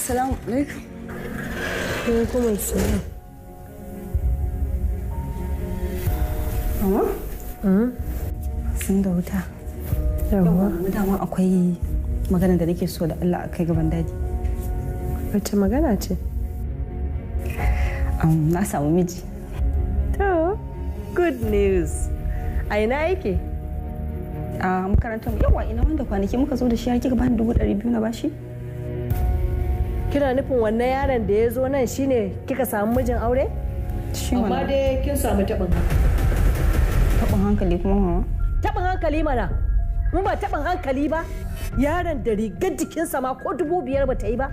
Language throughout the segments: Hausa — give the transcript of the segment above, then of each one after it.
Assalamu alaikum. Alaikum assalam. Mama? Sun da wuta. Yawwa. Dama akwai magana da nake so da Allah a kai gaban daji. Wace magana ce? Na samu miji. To, good news. A ina yake? A makarantar mu. Yawa ina wanda kwanaki muka zo da shi har kika bani 200,000 na bashi? Kina nufin wannan yaron da ya zo nan shine kika samu mijin aure? Shi Amma wannan. dai kin samu taɓin hankali. Taɓin hankali kuma mama? Taɓin hankali mana. Mun ba taɓin hankali ba. Yaron da rigar jikinsa ma ko 5,000 ba ta yi ba.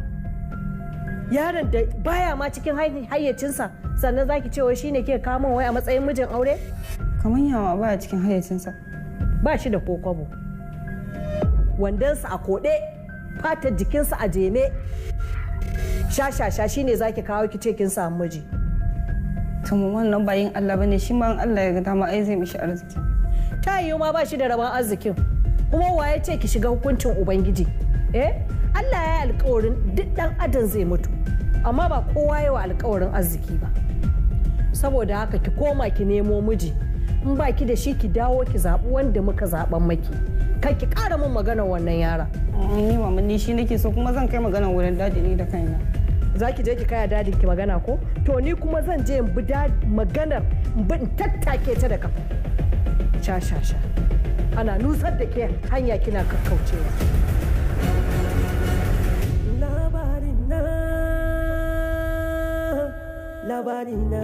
Yaron da baya ma cikin hayyacinsa sannan zaki ce wai shine ke kamo wai a matsayin mijin aure? Kamar yawa baya cikin hayyacinsa. Ba shi da kokobo. Wandonsa a koɗe, fatar jikinsa a jeme. Sha-sha-sha shine zaki kawo ki ce kin samu miji. To mu wannan bayin Allah bane shi ma in Allah ya ga dama ai zai mishi arziki. Ta yiwu ma ba shi da rabon arzikin. Kuma waye ce ki shiga hukuncin Ubangiji? Eh? Allah ya yi alkawarin duk ɗan adam zai mutu. Amma ba kowa ya wa alkawarin arziki ba. Saboda haka ki koma ki nemo miji. In ba ki da shi ki dawo ki zaɓi wanda muka zaɓan maki. Kar ki ƙara min maganar wannan yaron. Ni mama ni shi nake so kuma zan kai maganar wurin dadi ni da kaina. Za ki je ki kaya dadin ki magana ko? To ni kuma zan je in bi maganar in bi in tattake ta da kafa. Sha sha sha. Ana nusar da ke hanya kina kakkaucewa. Labarina, labarina.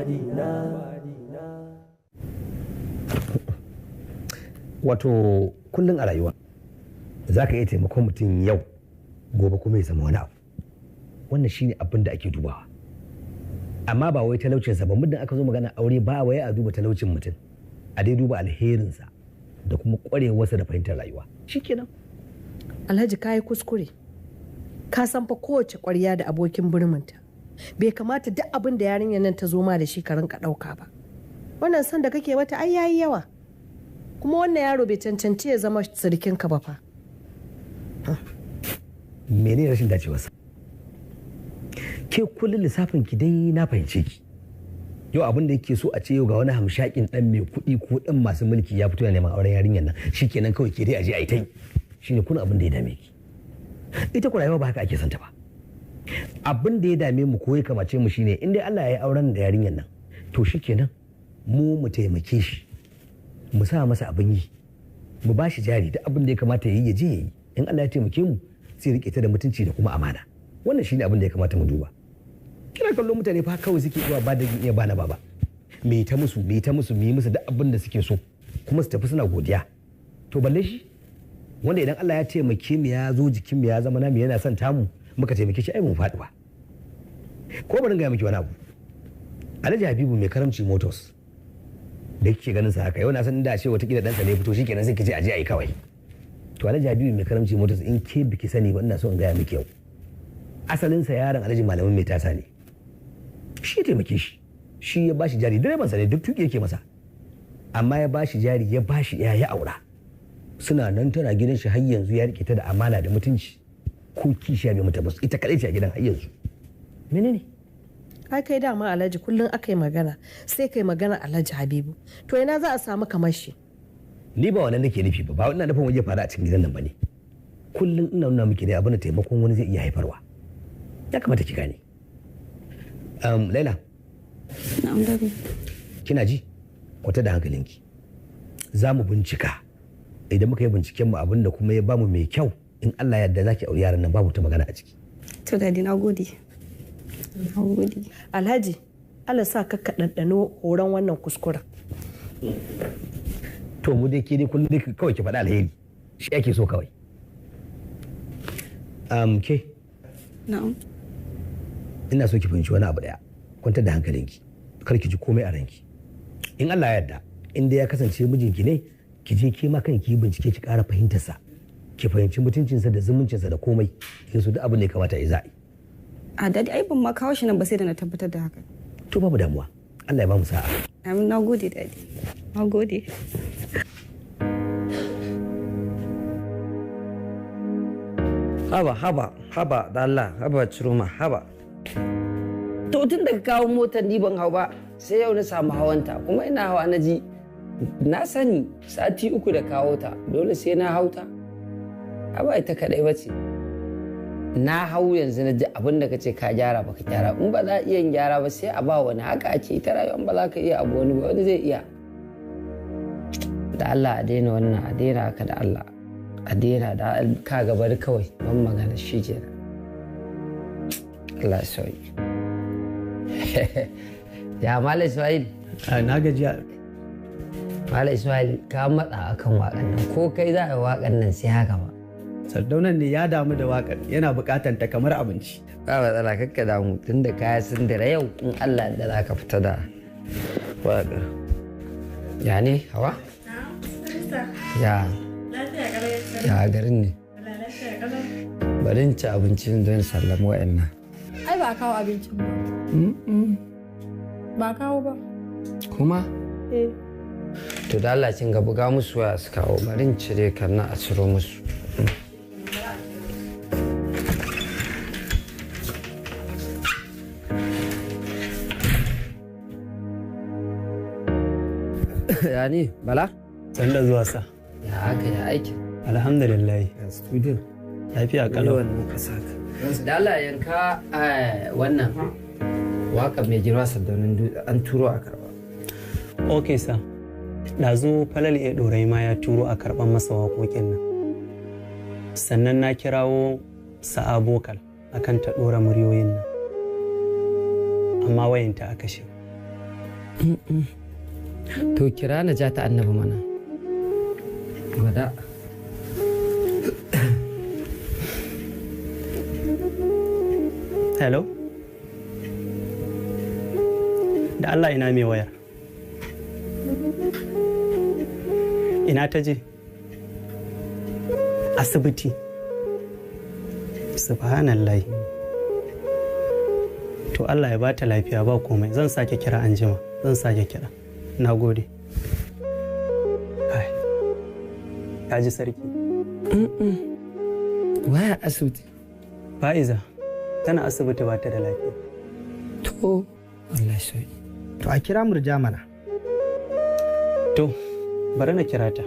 Labari na. Wato kullum a rayuwa za ka iya taimakon mutum yau, gobe kuma ya zama wani abu. Wannan shine abin da ake dubawa, amma ba wai talaucinsa ba. Muddin aka zo magana aure, ba wai a duba talaucin mutum, a dai duba alherinsa da kuma kwarewarsa da fahimtar rayuwa, shikenan. Alhaji, ka yi kuskure. Ka san fa kowace ƙwarya da abokin birminta. Bai kamata duk abin da yarinyar nan ta zo ma da shi ka rinka ɗauka ba. Wannan san da kake mata ai yayi yawa. Kuma wannan yaro bai cancanci ya zama sirikinka ba fa. Mene rashin dacewarsa? Ke kullum lissafin ki dai, na fahimce ki. Yau abin da yake so a ce yau ga wani hamshakin dan mai kuɗi ko dan masu mulki ya fito yana neman auren yarinyar nan, shikenan kawai ke dai aje a yi tai. Shine kuna abin da ya dame ki. Ita ku rayuwa ba haka ake santa ba. Abin da ya dame mu ko ya kamace mu shine in dai Allah ya yi auren da yarinyar nan, to shikenan mu mu taimake shi, mu sa masa abin yi, mu ba shi jari, duk abin da ya kamata ya yi ya je ya yi. In Allah ya taimake mu, sai rike ta da mutunci da kuma amana. Wannan shine abin da ya kamata mu duba. Kina kallon mutane fa kawai suke zuwa ba da iya bana baba, me ta musu, me ta musu, me musu duk abin da suke so, kuma su tafi suna godiya. To balle shi wanda idan Allah ya taimake mu ya zo jikin mu ya zama namu, yana son tamu, muka taimake shi, ai mun faɗi ba. Ko bari in gaya miki wani abu. Alhaji Habibu mai Karamci Motors da kike ganin sa haka yau, na san inda ce wata kila ɗansa ne fito, shikenan sai kice aje ayi kawai. To Alhaji Habibu mai Karamci Motors, in ke biki sani ba, ina so in gaya miki yau, asalin sa yaron Alhaji Malamin mai tasa ne. Shi ya taimake shi, shi ya bashi jari, direban sa ne, duk tuki yake masa, amma ya bashi jari, ya bashi ya ya aura. Suna nan tana gidan shi har yanzu, ya rike ta da amana da mutunci, ko kishiya bai mata ba, ita kadai ce a gidan har yanzu. Menene? Ai kai dama Alhaji, kullum aka yi magana sai kai magana Alhaji Habibu. To ina za a samu kamar shi? Ni ba wannan nake nufi ba, ba ina nufin waje fara a cikin gidan nan bane. Kullum ina nuna miki ne abin da taimakon wani zai iya haifarwa. Ya kamata ki gane. Laila. Na'am, Daddy. Kina ji? Kwata da hankalinki. Za mu bincika. Idan muka yi binciken mu, abin da kuma ya bamu mai kyau, in Allah ya yarda zaki auri yaran nan, babu ta magana a ciki. To Daddy, na gode. Na gode. Alhaji, Allah sa ka ka ɗanɗano horon wannan kuskuren. To mu dai ke dai kullum dai kawai ki faɗi alheri. Shi ake so kawai. Ke Na'am. Ina so ki fahimci wani abu daya. Kwantar da hankalinki. Kar ki ji komai a ranki. In Allah ya yarda, in dai ya kasance mijinki ne, ki je ke ma kanki yi bincike, ki ƙara fahimtarsa. Ki fahimci mutuncinsa da zumuncinsa da komai. Kin so duk abin da ya kamata ya za a yi. A Daddy, ai ban ma kawo shi nan ba sai da na tabbatar da haka. To babu damuwa. Allah ya ba mu sa'a. Amin, na gode Daddy. Na gode. Haba, haba, haba, da Allah, haba Ciroma, haba. To tun da ka kawo motar ni ban hau ba, sai yau na samu hawanta, kuma ina hawa na ji na sani sati 3 da kawo ta, dole sai na hauta. Haba, ita kaɗai ba ce. Na hau yanzu na ji abin da ka ce ka gyara baka gyara, in ba za a iya yin gyara ba sai a ba wani. Haka ake ita rayuwa, ba za ka iya abu wani ba, wani zai iya. Da Allah a daina wannan, a daina haka, da Allah a daina. Da ka ga bari kawai ban magana, shi kenan. Allah ya sauki. Ya Malam Ismail? Na gajiya. Malam Ismail, ka matsa akan waƙan nan, ko kai za a yi waƙan nan sai haka ba? Sardaunan ne ya damu da waƙar, yana buƙatar ta kamar abinci. Ba matsala, kakka damu, tunda kaya sun dira yau, in Allah da za ka fita da waƙar. Ya ne hawa? Ya ya garin ne? Bari in ci abincin don sallama wa'annan. Ai ba a kawo abincin ba. Ba a kawo ba. Kuma? Eh. To da Allah kin ga buga musu waya su kawo, bari in cire kan na a ciro musu. Ya ne, Bala? Sanda zuwa sa. Ya haka, ya aiki? Alhamdulillah. Ya studio? Lafiya kalau. Wannan ka saka. Da Allah yanka wannan waka mai girma Sardaunan Dutse an turo a karba. Ok sa. Ɗazu Falal ya ɗorai ma ya turo a karɓan masa waƙoƙin nan. Sannan na kirawo Sa'a Bokal akan ta ɗora muryoyin nan. Amma wayanta a kashe. To kira na ja ta annabi mana. Gwada. Hello? Da Allah ina mai wayar. Ina ta je? Asibiti. Subhanallah. To Allah ya ba ta lafiya, ba komai. Zan sake kira anjima. Zan sake kira. Na gode. Ai. Ka ji sarki. Waya asibiti. Fa'iza tana asibiti, ba ta da lafiya. To Allah sai. To a kira Murja mana. To bari na kira ta.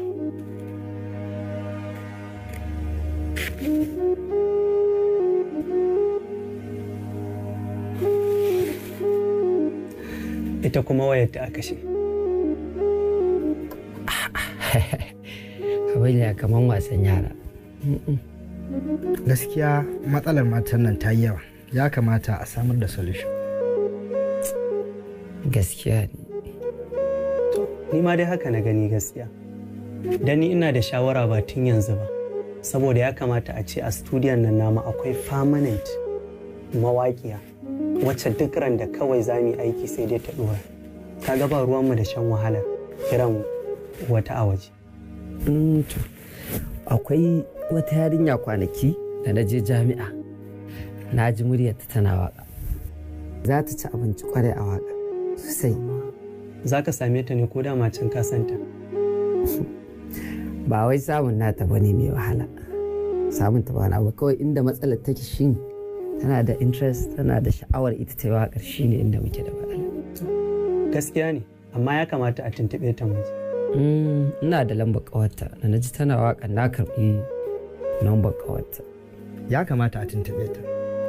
Ita kuma wayar ta a kashe. Abin ya kaman wasan yara. Gaskiya matsalar matan nan ta yi yawa. Ya kamata a samar da solution. Gaskiya ne. Ni ma dai haka na gani gaskiya. Dan ni ina da shawara ba tun yanzu ba. Saboda ya kamata a ce a studiyon nan namu akwai permanent mawaƙiya wacce duk ran da kawai za mu yi aiki sai dai ta ɗora. Kaga ba ruwanmu da shan wahala kiran wata a waje. To, akwai wata yarinya kwanaki da na je jami'a, na ji muryarta tana waka. Za ta ci abinci kwarai a waka sosai. Za ka same ta ne ko dama can ka santa? Ba wai samun nata bane mai wahala. Samun ta ba wani abu, kawai inda matsalar take, shin tana da interest, tana da sha'awar ita ta yi waƙar, shine inda muke da matsala. Gaskiya ne, amma ya kamata a tuntuɓe ta mu ji. Ina da lambar ƙawarta da na ji tana waƙa, na karɓi lambar ƙawarta. Ya kamata a tuntuɓe ta.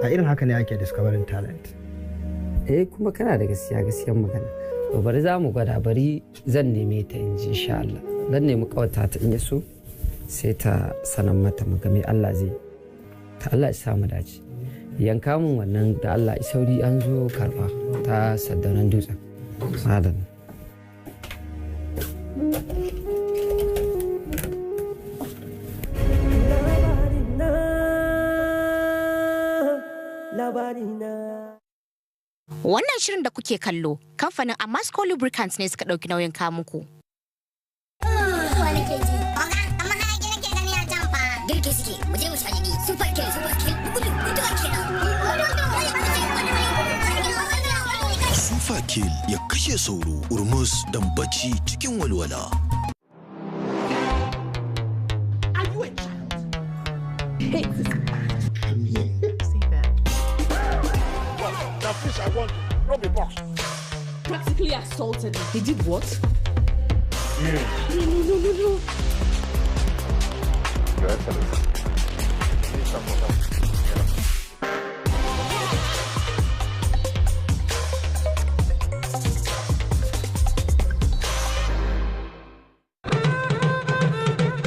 A irin haka ne ake discovering talent. Eh, kuma kana da gaskiya, gaskiyar magana. To bari za mu gwada, bari zan neme ta in ji, insha Allah. Zan nemi ƙawarta ta, in ya so sai ta sanan mata, mu ga me Allah zai. Ta Allah ya sa mu dace. Yanka mun wannan da Allah, i sauri, an zo karɓa ta Saddaunan Dutsen. Madalla. Labarina. Wannan shirin da kuke kallo, kamfanin Amasco Lubricants ne suka ɗauki nauyin kamuku. Girki suke, mu je mu sha jini. Super kill, super kill, gudu, guduwa kenan. Super Kill ya kashe sauro, urmus don bacci cikin walwala. Are you a child? Hate this man. Come here. Say that. Well, the fish I want, not be box. Practically assaulted me. He did what? Yeah. No, no, no, no, no. Your Excellency, please support us.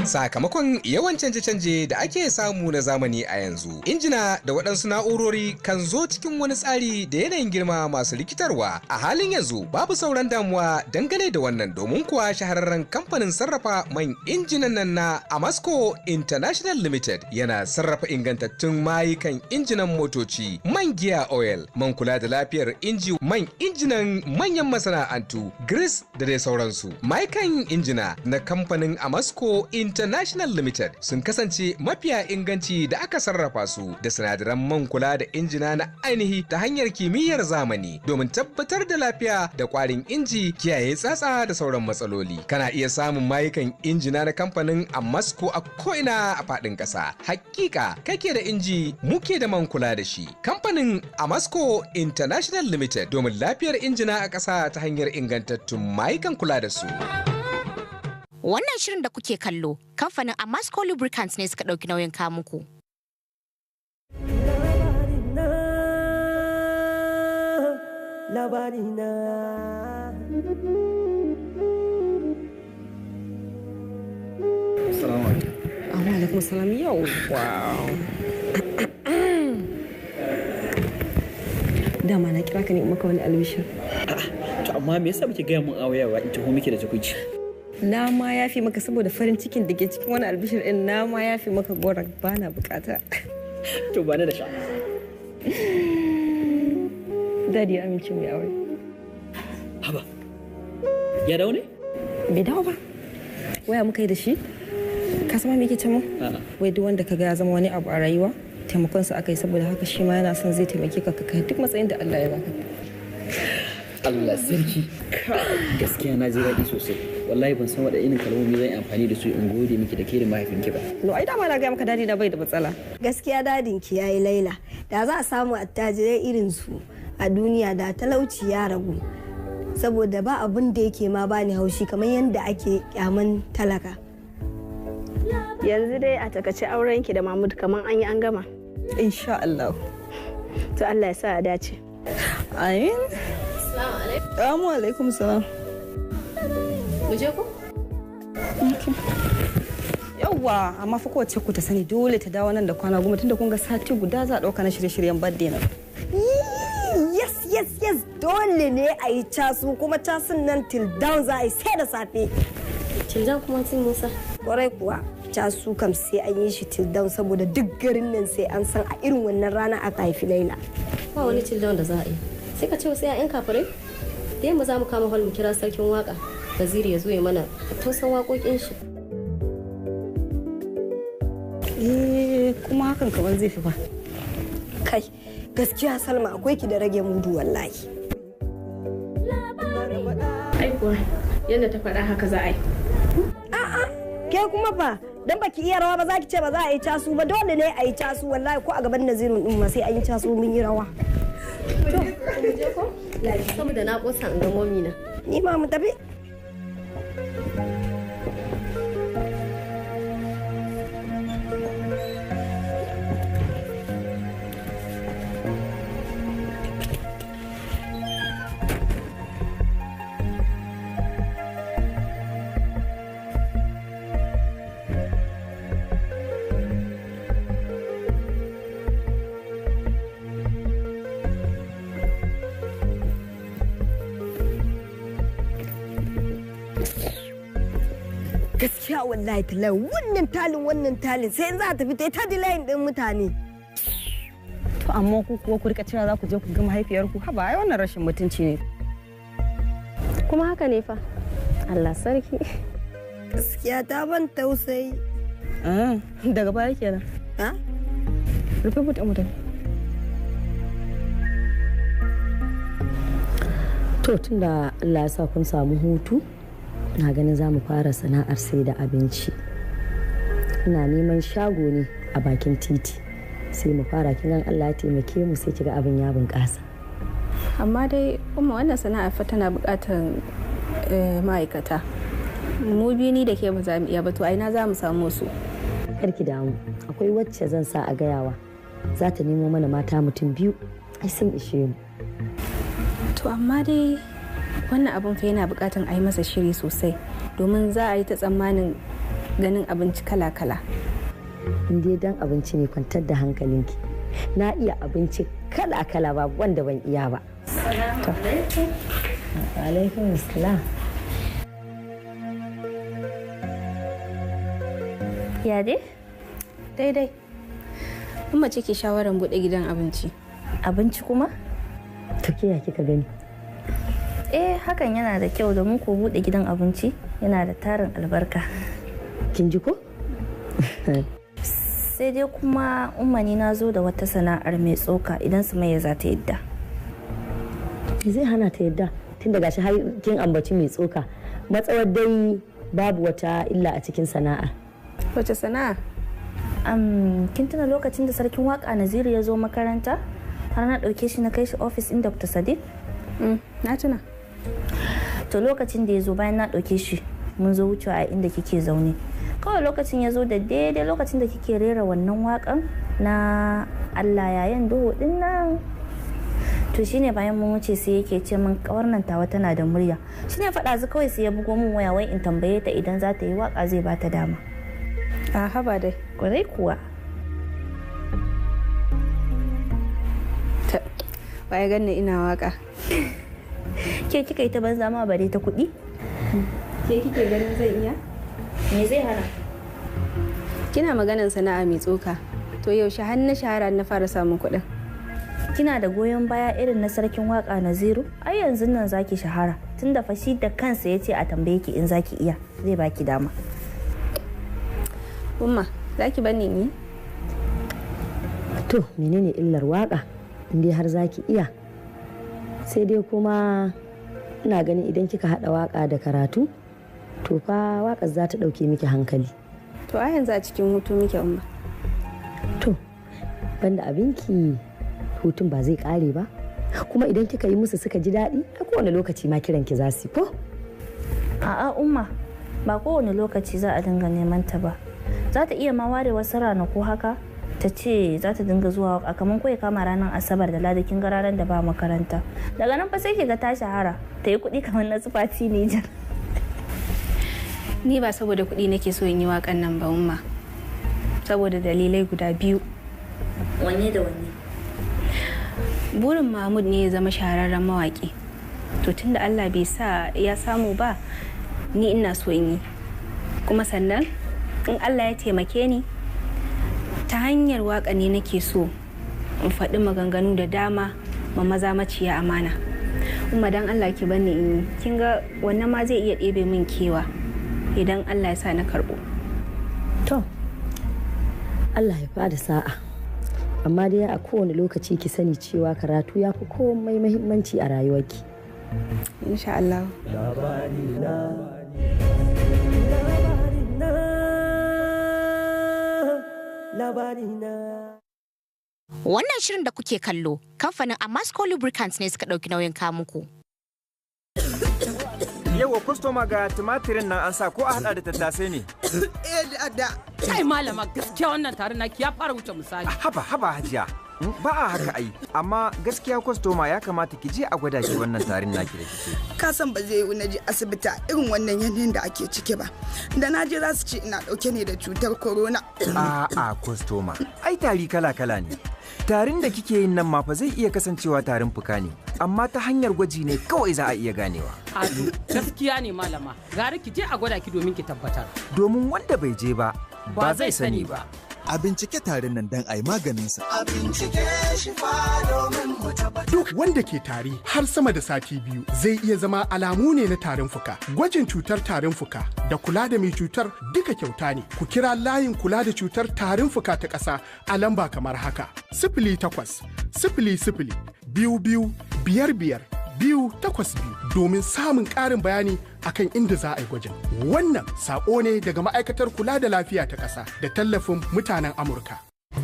Sakamakon yawan canje-canje da ake samu na zamani a yanzu, injina da waɗansu na'urori kan zo cikin wani tsari da yanayin girma masu rikitarwa. A halin yanzu babu sauran damuwa dangane da wannan, domin kuwa shahararren kamfanin sarrafa man injinan nan na Amasco International Limited yana sarrafa ingantattun mayukan injinan motoci, man gear oil, man kula da lafiyar inji, man injinan manyan masana'antu, grease da dai sauransu. Mayukan injina na kamfanin Amasco International Limited sun kasance mafiya inganci da aka sarrafa su da sinadaran man kula da injina na ainihi ta hanyar kimiyyar zamani domin tabbatar da lafiya da kwarin inji, kiyaye tsatsa da sauran matsaloli. Kana iya samun mayukan injina na kamfanin Amasco a ko'ina a faɗin ƙasa. Hakika kake da inji, muke da man kula da shi. Kamfanin Amasco International Limited, domin lafiyar injina a ƙasa ta hanyar ingantattun mayukan kula da su. Wannan shirin da kuke kallo, kamfanin Amasco Lubricants ne suka ɗauki nauyin kamuku. Labarina. Assalamu alaikum. Alaikum salam, yawwa. Dama na kira ka ne in maka wani albishir. To amma me yasa baki gaya mun awayawa in taho miki da tukuici? Na ma yafi maka saboda farin cikin da ke cikin wani albishir din, na ma yafi maka goron, bana bukata. To ba ni da sha. Dadi ya amince mu yi aure. Haba. Ya dawo ne? Bai dawo ba. Waya muka yi da shi? Ka san ma me yake ce mun? A'a. Wai duk wanda kaga ya zama wani abu a rayuwa, taimakon sa aka yi, saboda haka shi ma yana son zai taimake ka ka kai duk matsayin da Allah ya baka. Allah sarki. Gaskiya na ji daɗi sosai. Wallahi ban san waɗanne irin kalmomi zan yi amfani da su in gode miki da ke da mahaifinki ba. No, ai dama na ga maka dadi na bai da matsala. Gaskiya dadin ki yayi Laila. Da za a samu attajirai irin su a duniya da talauci ya ragu. Saboda ba abin da yake ma bani haushi kamar yadda ake kyaman talaka. Yanzu dai a takace aurenki da Mahmud kamar an yi an gama. Insha Allah. To Allah ya sa a dace. Amin. Assalamu alaikum salam. Mu je ko? Yawwa, amma fa kowace ku ta sani dole ta dawo nan da kwana 10, tunda kun ga sati guda za a ɗauka na shirye-shiryen birthday na. Yes, yes, yes, dole ne a yi casu, kuma casun nan till down za a yi sai da safe. Till down kuma tun Musa. Kwarai kuwa, casu kam sai an yi shi till down, saboda duk garin nan sai an san a irin wannan rana aka haifi Laila. Ba wani till down da za a yi. Sai ka ce wasu 'ya'yan kafirai? Da yamma za mu kama hall mu kira sarkin waka. Waziri ya zo ya mana tausan waƙoƙin shi. Eh, kuma hakan kamar zai fi fa. Kai, gaskiya Salma akwai ki da rage mudu wallahi. Ai kuwa yadda ta faɗa haka za a yi. A'a, ke kuma fa dan baki iya rawa ba za ki ce ba za a yi casu ba. Dole ne a yi casu wallahi, ko a gaban Nazirun din ma sai an yi casu mun yi rawa. To, mu je ko? Saboda na kosa in ga momi na. Ni ma mu tafi. Gaskiya wallahi tallahi wannan talin, wannan talin sai in za a tafi ta ta dilayin din mutane. To amma ku kuwa ku rika cewa za ku je ku ga mahaifiyarku, haba, ai wannan rashin mutunci ne. Kuma haka ne fa. Allah sarki. Gaskiya ta ban tausayi. Ah, daga baya kenan. Ha? Rufe buɗe mutum. To tunda Allah ya sa kun samu hutu, na ganin za mu fara sana'ar sai da abinci. Ina neman shago ne a bakin titi. Sai mu fara, kin gan Allah ya taimake mu sai kiga abin ya bunƙasa. Amma dai umma, wannan sana'a fa tana buƙatar ma'aikata. Mu biyu ni da ke ba za mu iya ba, to a ina za mu samu su? Kar ki damu, akwai wacce zan sa a gayawa. Za ta nemo mana mata mutum 2, ai sun ishe mu. To amma dai wannan abin fa yana buƙatar a yi masa shiri sosai, domin za a yi ta tsammanin ganin abinci kala-kala. In dai dan abinci ne, kwantar da hankalinki. Na iya abinci kala-kala, babu wanda ban iya ba. To. Alaikum salam. Ya dai? Daidai. Umma ce ke shawarar buɗe gidan abinci. Abinci kuma? To ke ya kika gani? Eh, hakan yana da kyau, domin ko buɗe gidan abinci yana da tarin albarka. Kin ji ko? Sai dai kuma umma, ni na zo da wata sana'ar mai tsoka, idan Sumayya za ta yadda. Me zai hana ta yadda? Tun daga shi har kin ambaci mai tsoka. Matsawar dai babu wata illa a cikin sana'a. Wace sana'a? Kin tuna lokacin da sarkin waka Naziru ya zo makaranta? Har na ɗauke shi na kai shi ofis ɗin Dr. Sadiq? Na tuna. To lokacin da ya zo, bayan na ɗauke shi mun zo wucewa a inda kike zaune. Kawai lokacin ya zo da daidai lokacin da kike rera wannan wakan na Allah yayin duhu din nan. To shine bayan mun wuce sai yake ce min kawar nan tawa tana da murya. Shine faɗa zu kawai sai ya bugo min waya wai in tambaye ta idan za ta yi waka zai bata dama. A haba dai. Kwarai kuwa. Ta, baya ganni ina waka. Ke kika yi ta banza ma bare ta kuɗi? Ke kike ganin zan iya? Me zai hana? Kina maganan sana'a mai tsoka. To yaushe har na shahara na fara samun kuɗin? Kina da goyon baya irin na sarkin waka Naziru? Ai yanzu nan zaki shahara. Tunda fashi da kansa ya ce a tambaye ki in zaki iya, zai baki dama. Umma, zaki bani ni? To menene illar waka in dai har zaki iya? Sai dai kuma ina ganin idan kika haɗa waka da karatu, to fa wakar za ta ɗauke miki hankali. To a yanzu a cikin hutu muke, Umma. To, banda abinki, hutun ba zai ƙare ba. Kuma idan kika yi musu suka ji daɗi, a kowane lokaci ma kiranki za su yi ko? A'a Umma, ba kowane lokaci za a dinga neman ta ba. Za ta iya ma ware wasu ranaku haka ta ce za ta dinga zuwa waka, kamar ko ya kama ranar Asabar da Ladi, kin ga ranar da ba makaranta. Daga nan fa sai ki ga ta shahara, ta yi kuɗi kamar na Sufati Nijar. Ni ba saboda kuɗi nake so in yi waƙan nan ba, Umma. Saboda dalilai guda biyu. Wanne da wanne? Burin Mahmud ne ya zama shahararren mawaƙi. To tunda Allah bai sa ya samu ba, ni ina so in yi. Kuma sannan in Allah ya taimake ni, ta hanyar waƙa ne nake so in faɗi maganganu da dama ma maza maciya amana. Umma, dan Allah ki bani in yi. Kin ga wannan ma zai iya ɗebe min kewa idan Allah ya sa na karɓo. To, Allah ya bada sa'a. Amma dai a kowane lokaci ki sani cewa karatu ya fi komai muhimmanci a rayuwarki. Insha Allah. Labarina, labarina. Wannan shirin da kuke kallo, kamfanin Amasco Lubricants ne suka ɗauki nauyin kawo muku. Yauwa kwastoma, ga tumatirin nan an sa ko a hada da tattasai ne? Eh, da. Kai malama, gaskiya wannan tarin naki ya fara wuce misali. Haba haba hajiya. Ba a haka ai, amma gaskiya kwastoma ya kamata ki je a gwada ki wannan tarin naki da kike. Ka san ba zai yiwu na je asibiti a irin wannan yanayin da ake ciki ba. Da na je za su ce ina dauke ne da cutar corona. A'a kwastoma, ai tari kala kala ne. Tarin da kike yin nan ma fa zai iya kasancewa tarin fuka ne, amma ta hanyar gwaji ne kawai za a iya ganewa. Ado, gaskiya ne malama, gara ki je a gwada ki domin ki tabbatar. Domin wanda bai je ba, ba zai sani ba. A bincike tarin nan don a yi maganinsa. A bincike shi fa domin mu tabbatar. Duk wanda ke tari har sama da sati 2 zai iya zama alamu ne na tarin fuka. Gwajin cutar tarin fuka da kula da mai cutar duka kyauta ne. Ku kira layin kula da cutar tarin fuka ta ƙasa a lamba kamar haka: 0800 22 55 282 domin samun ƙarin bayani akan inda za a yi gwajin. Wannan saƙo ne daga ma'aikatar kula da lafiya ta ƙasa da tallafin mutanen Amurka.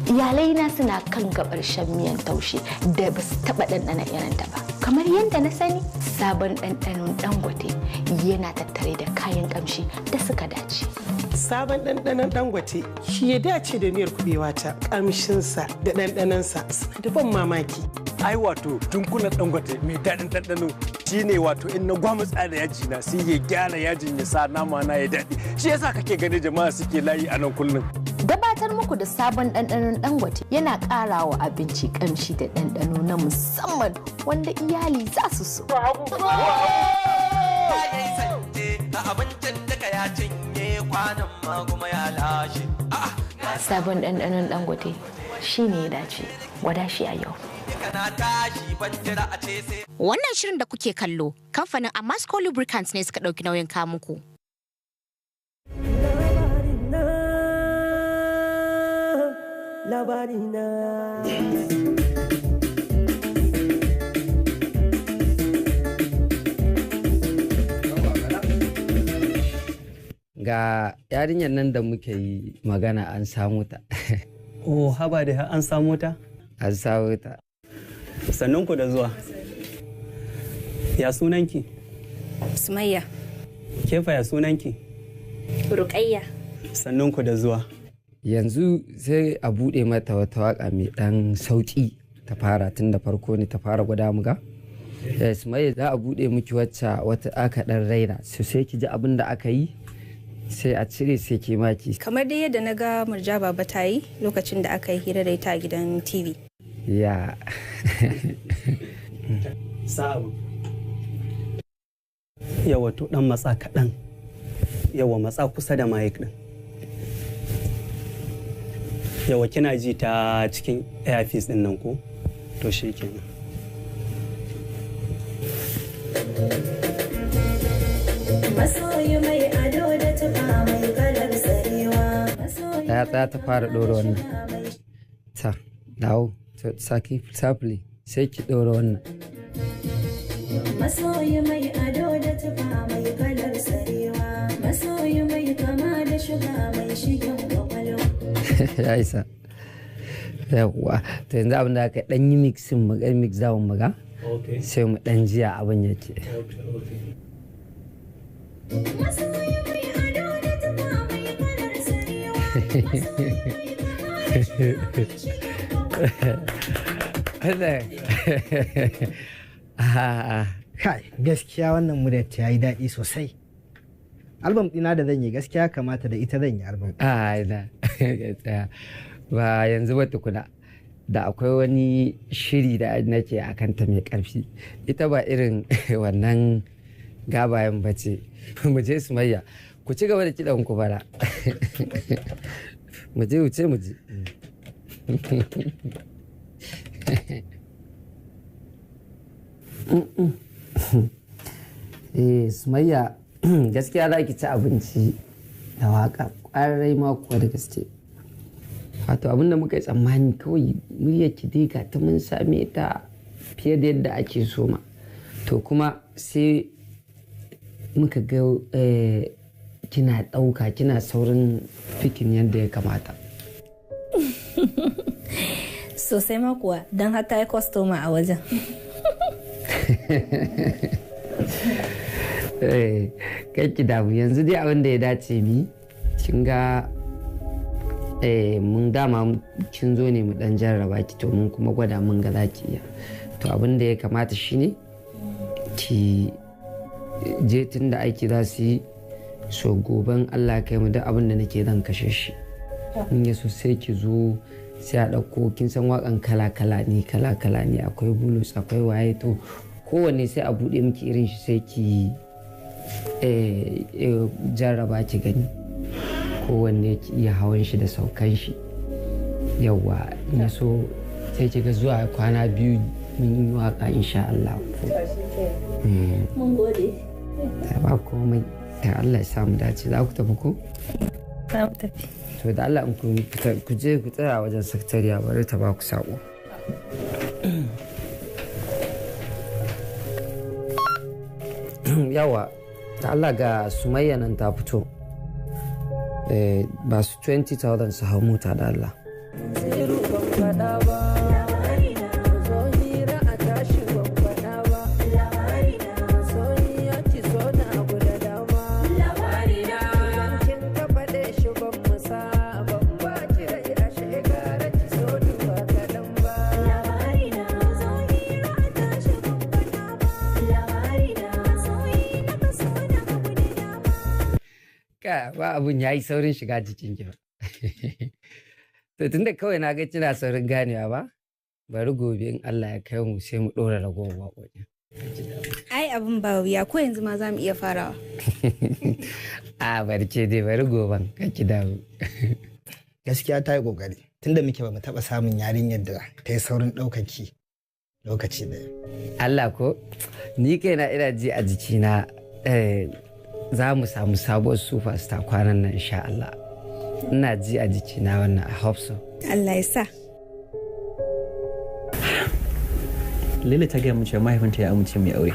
Iyalaina suna kan gabar shan miyan taushe da ba su taɓa ɗanɗana irinta ba. Kamar yadda na sani, sabon ɗanɗanon Dangote yana tattare da kayan ƙamshi da suka dace. Sabon ɗanɗanon Dangote shi ya dace da miyar kuɓewa ta, ƙamshinsa da ɗanɗanonsa suna da ban mamaki. Ai wato dunkulen Dangote mai daɗin ɗanɗano shine wato in na gwamutsa da yaji na, sai ya gyara yajin ya sa nama na ya daɗi. Shi yasa kake gani jama'a suke layi a nan kullum. Gabatar muku da sabon ɗanɗanon Dangote yana ƙara wa abinci ƙamshi da ɗanɗano na musamman wanda iyali za su so. Abincin duka ya cinye, kwanan ma kuma ya lashe. Sabon ɗanɗanon Dangote shi ne ya dace, gwada shi a yau. Kana tashi ban jira a ce sai. Wannan shirin da kuke kallo, kamfanin Amasco Lubricants ne suka ɗauki nauyin kawo muku. Labarina. Ga yarinyar nan da muke yi magana, an samu ta. Oh, haba da an samu ta? An samu ta. Sannun ku da zuwa. Ya sunanki? Sumayya. Kefa, ya sunanki? Ruqayya. Sannun ku da zuwa. Yanzu sai a buɗe mata wata waka mai ɗan sauƙi ta fara, tun da farko ne ta fara gwada mu ga. Sumayya, za a buɗe miki wacce wata aka ɗan raina, so sai ki ji abin da aka yi, sai a cire, sai ke maki. Kamar dai yadda na ga Murja Baba ta yi lokacin da aka yi hira da ita a gidan TV. Ya. Sa'abu. Yawa, to dan matsa kaɗan. Yawa, matsa kusa da mic din. Yawa, kina ji ta cikin earpiece din nan ko? To shi kenan. Masoyi mai ado da tufa mai kalar sarewa. Tsaya, tsaya, ta fara ɗora wannan. Ta dawo, saki safili, sai ki ɗora wannan. Masoyi mai ado da tufa mai kalar sarewa. Masoyi mai kama da shuga mai shigen kwakwalwa. Ya isa. Yawwa, to yanzu abin da aka dan yi mixing, mu ga mix down, mu ga. Sai mu dan jiya abin yake. Masoyi mai ado da tufa mai kalar sarewa. Masoyi mai kama da shuga mai shigen kwakwalwa. Kai, gaskiya wannan muryar ta yi daɗi sosai. Album ɗina da zan yi, gaskiya kamata da ita zan yi album. A ina, tsaya, ba yanzu ba tukuna. Da akwai wani shiri da nake a kanta mai karfi. Ita ba irin wannan gabayen ba ce. Mu je, Sumayya, ku ci gaba da kiɗan ku bara. Mu je, wuce mu je. Eh, Sumayya, gaskiya za ki ci abinci da waka kwarai ma kuwa da gaske. Wato abin da muka yi tsammani kawai, muryar ki dai ga ta mun same ta fiye da yadda ake so ma. To kuma sai muka ga kina ɗauka, kina saurin fikin yadda ya kamata. Sosai ma kuwa, don har ta yi kwastoma a wajen. Kai ki damu, yanzu dai abin da ya dace mi, kin ga mun dama kin zo ne mu dan jarraba ki, to mun kuma gwada, mun ga za ki iya. To abin da ya kamata shine ki je, tun da aiki za su yi, so goben Allah kai mu, duk abin da nake zan kashe shi. In ya so sai ki zo, sai a ɗauko. Kin san waƙan kala kala ne, kala kala ne, akwai blues, akwai waye. To kowanne sai a buɗe miki irin shi, sai ki jarraba ki gani kowanne ki iya hawan shi da saukan shi. Yawwa, na so sai ki ga zuwa kwana 2 mun yi waka insha Allah. Mun gode. Ta ba komai ta, Allah ya samu dace. Za ku tafi ko? Za mu tafi. To da Allah in ku fita, ku je ku tsaya wajen sakatariya, bari ta ba ku sako. Yawa, da Allah ga Sumayya nan ta fito. Ba su 20,000 su hau mota da Allah. Siru ban faɗa ba. Zo hira a tashi ban faɗa ba. Soyayya ki so na abu da dama. Idan kin ka faɗe shi ban musa ban ba ki rai, ashe gara ki so ni ba kaɗan ba. Ka ba abun ya yi saurin shiga jikin ki ba. To tunda kawai na ga kina saurin ganewa ba, bari gobe in Allah ya kai mu sai mu ɗora ragowar waƙoƙin. Ai abin ba wuya, ko yanzu ma za mu iya farawa. A barke dai, bari goben, kar ki dawo. Gaskiya ta yi kokari, tunda muke ba mu taɓa samun yarinyar da ta yi saurin ɗaukar ki lokaci ɗaya. Allah ko, ni kaina ina ji a jikina za mu samu sabuwar superstar kwanan nan insha Allah. Ina ji a jikina wannan, I hope so. Allah ya sa. Laila ta gaya min cewa mahaifinta ya amince mai aure.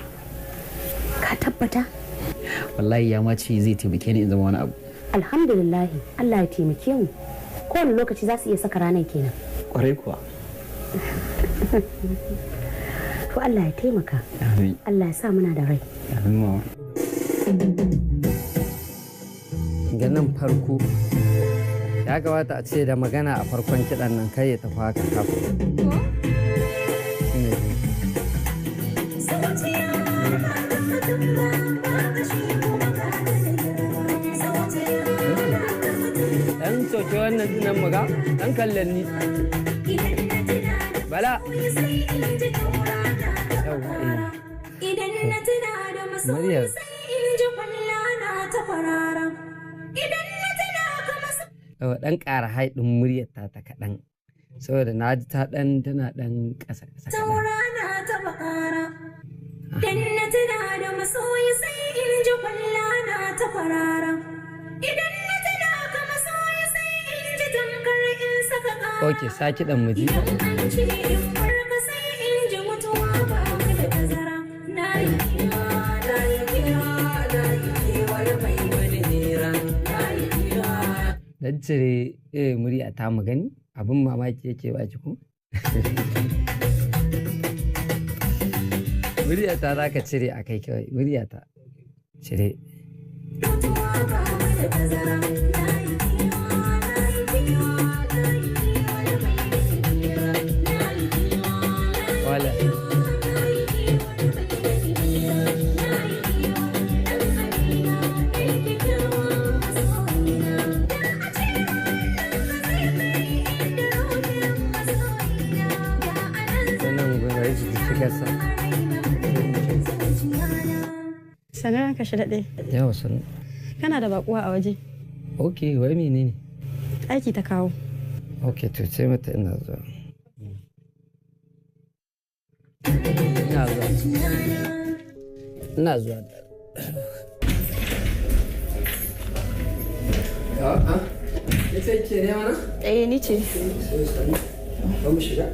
Ka tabbata? Wallahi ya ma ce zai taimake ni in zama wani abu. Alhamdulillah, Allah ya taimake mu. Kowane lokaci za su iya saka ranar kenan. Kwarai kuwa. To Allah ya taimaka. Amin. Allah ya sa muna da rai. Amin mama. Ganin farko ya kamata a ce da magana a farkon kiɗan nan, kai ya tafi haka kafin. Shine dai. Dan soke wannan dinan muga, dan kallon ni. Bala. Yawwa, eh. Idan na tuna da masoyi Muryar. sai kwarara. Idan na tuna ka maso. Yawa dan ƙara haɗin muryar ta ta kaɗan. Saboda na ji ta ɗan tana ɗan ƙasa ƙasa kaɗan. Saura na taɓa ƙara. Dan na tuna da masoyi sai in ji kwalla na ta kwarara. Idan na tuna ka masoyi sai in ji tamkar in saka ƙara. Ok, sa kiɗan mu ji. An ce in farka sai in ji mutuwa ba mu da tazara. Na yi kewa, na yi kewa, na yi kewar mai wani hira. Na yi kewa. Dan cire murya ta mu gani abin mamaki yake ba ki ko? Murya ta za ka cire a kai kawai murya ta cire. Mutuwa ba mu da tazara. Na yi kewa, na yi kewa, na yi kewar mai wani hira. Na yi kewa, na yi Wala. Wannan gwamnati su shiga sa. Sanar ka shi daɗe. Yawa sanu. Kana da baƙuwa a waje. Ok, wai menene? Aiki ta kawo. Ok, to ce mata ina zuwa. Ina zuwa. Ina zuwa. A'a. Ita ke ne mana? Eh, ni ce. Ba mu shiga.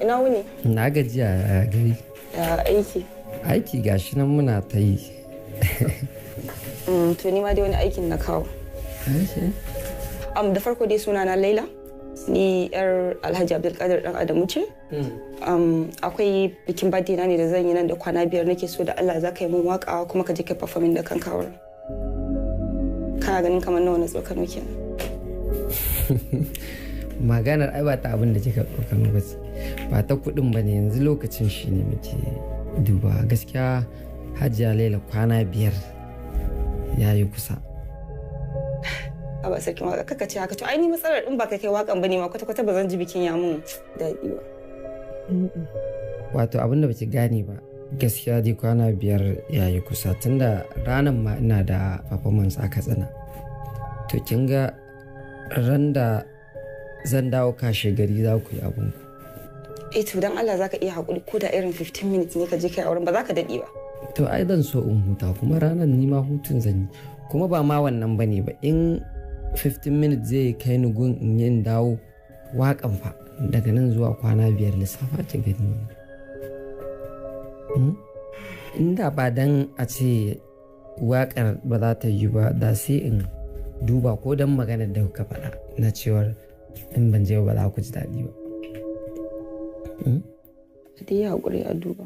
Ina wuni? Na gajiya a gari. Ya aiki. Aiki gashi nan muna ta yi. To ni ma dai wani aikin na kawo. Aiki? Da farko dai suna na Laila. Ni yar Alhaji Abdulkadir dan Adamu ce. Akwai bikin birthday na ne da zan yi nan da kwana 5 nake so da Allah za ka yi min waka kuma ka je ka performing da kanka wurin. Kana ganin kamar nawa na tsokano kenan. Maganar ai ba ta abin da kika tsokano ba ce. Ba ta kuɗin ba ne yanzu lokacin shi ne muke duba gaskiya Hajiya Laila kwana 5 ya yi kusa. A ba sarkin waka kaka ce haka to ai ni matsalar in ba kai kai wakan bane ma kwata kwata ba zan ji bikin ya mun daɗi ba. Wato abin da baki gane ba gaskiya dai kwana 5 ya yi kusa tunda ranar ma ina da performance a Katsina. To kin ga ran da zan dawo kashe gari za ku yi abun ku. Eh to dan Allah zaka iya hakuri ko da irin 15 minutes ne ka je kai auren ba za ka daɗe ba. To ai zan so in huta kuma ranar ni ma hutun zan yi kuma ba ma wannan bane ba in 15 minutes zai kai ni gun in yi in dawo waƙan fa daga nan zuwa kwana 5 lissafa ki gani wannan. Inda ba dan a ce waƙar ba za ta yi ba da sai in duba ko dan maganar da kuka faɗa na cewar in ban je ba za ku ji daɗi ba. Dai yi hakuri a duba.